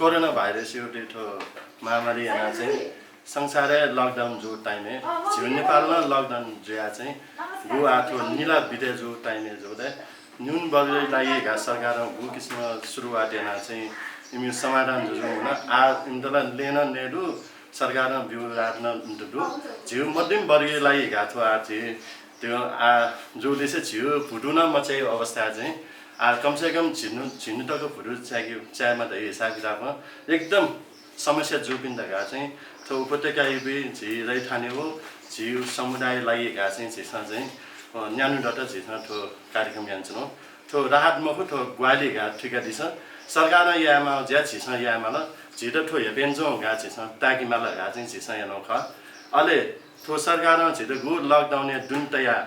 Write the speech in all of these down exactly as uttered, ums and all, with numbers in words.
कोरोना भाइरसया थ्व महामारी यानाः चाहिँ संसारय् lockdown जूगु time-य् झीगु नेपालय् नं lockdown जुयाः चाहिँ गु आः थ्व निला बिते जूगु time-य् जूगु दे न्यून वर्गया लागि का सरकारं गु किसिमं सुरुवात यानाः चाहिँ इमिगु समाधान जुजुं हुन। आः इमित ला लँय् नं नये दु, सरकारं ब्यूगु राहत नं दु। झीगु मध्यम वर्गया लागि का थ्व आः झी त्यो आः जूलिसे झीगु भुतू नं मचाइगु अवस्था चाहिँ आः कम से कम झिन्हु, झिन्हु तक भुतू चायेके, चायेमा धइगु हिसाब किताबं एकदम समस्या जूपिं धकाः चाहिँ थ्व उपत्यकायापिं झी रैथाने व झी समुदाय लागि का चाहिँ झीसं चाहिँ, अ, न्यान्हु दत झीसं थ्व कार्यक्रम यानाच्वना। थ्व राहत मखु, थ्व ग्वाहालि का थुइकादिसँ। सरकारं यायेमाःगु ज्या झीसं यायेमाल। झीत थ्व हेपय् च्वंगु का झीसं ताकेमाल का चाहिँ झीसं यानागु खः। अले थ्व सरकारं झीत गु lockdown-य् दुने तयाः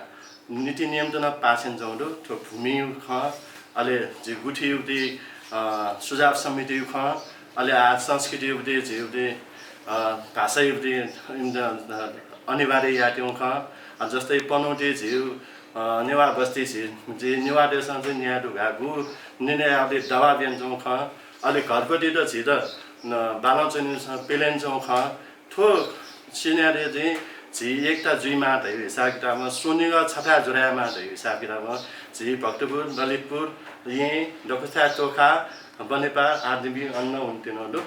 नीति नियम त नं पास यानाच्वंगु दु। थ्व भूमिया खँ, अले झी गुथिया उति, अ, सुझाव समितिया खँ, अले आः संस्कृतिया उति, झी उति, अ, भाषाया उति, इमित, अ, अनिवार्य यायेत्यंगु खँ, अ, जस्तै पनौती झी, अ, नेवाः बस्ती झी, झी नेवाःतय्सं चाहिँ न्याये दु का गु निर्णय उति दबाब यानाच्वंगु खँ, अले घरपतित झीत, अ, बालं च्वनेसं पेले यानाच्वंगु खँ, थ्व सिनारियो चाहिँ झी एकता जुइमाः धइगु हिसाब किताबं, स्वनिगः छथाय् ज्वरायेमाः धइगु हिसाब किताबं झी भक्तपुर, ललितपुर, येँ, दकूस्थाय्, तोखा, बनेपा आदिपिं अन वनेत्यनागु दु।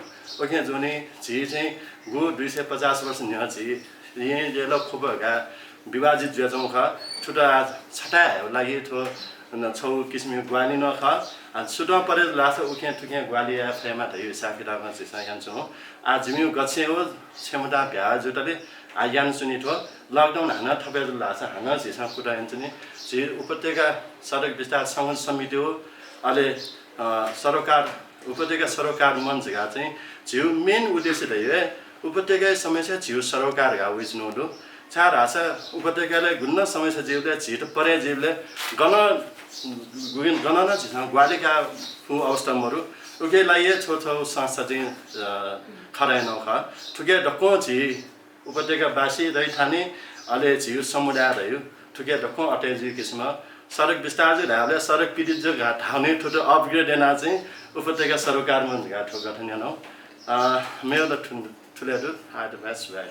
उकिं जूगुलिं झी चाहिँ गु दुई सय पचास वर्ष न्ह्यः झी येँ, यल, ख्वप धकाः विभाजित जुयाच्वंगु खः। थुत आः छथाय् हयेगु लागि थ्व न छगू किसिमया ग्वाहालि नं खः। आः छुतं परे धाःसा उखें थुखें ग्वाहालि याये फयेमा धइगु हिसाब किताबं झीसं यानाच्वंगु। आः जिमिगु गच्छें व क्षमता भ्याः जुयातले आः यानाच्वनी थ्व। Lockdown हानं थपे जुल धाःसा हानं झीसं कुतः यानाच्वनी। झी उपत्यका सडक विस्तार संघर्ष समिति व अले, अ, सरोकार, उपत्यका सरोकार मञ्च धकाः चाहिँ झीगु main उद्देश्य धइगु हे उपत्यकाया समस्या झीगु सरोकार धकाः वइच्वनागु दु। छाय् धाःसा उपत्यकाय् गुलि नं समस्या जुइबलय् झीत परे जुइबलय् गन, गुगुं गन नं झीसं ग्वाहालि काये फुगु अवस्था मरु। उकिया लागि हे छगू छगू संस्था चाहिँ, अ, खडा यानागु खः। थुके दक्वं झी उपत्यकावासी रैथाने अले झीगु समुदाय धइगु थुके दक्वं अथे जुइगु किसिमं सडक विस्तार जक धायेबलय् सडक पीडित जक धाःगु नं थुत upgrade यानाः चाहिँ उपत्यका सरोकार मञ्च धकाः थ्व गठन यानागु। अ, मेगु ला थुलि दु, हार्दिक सुभाय्।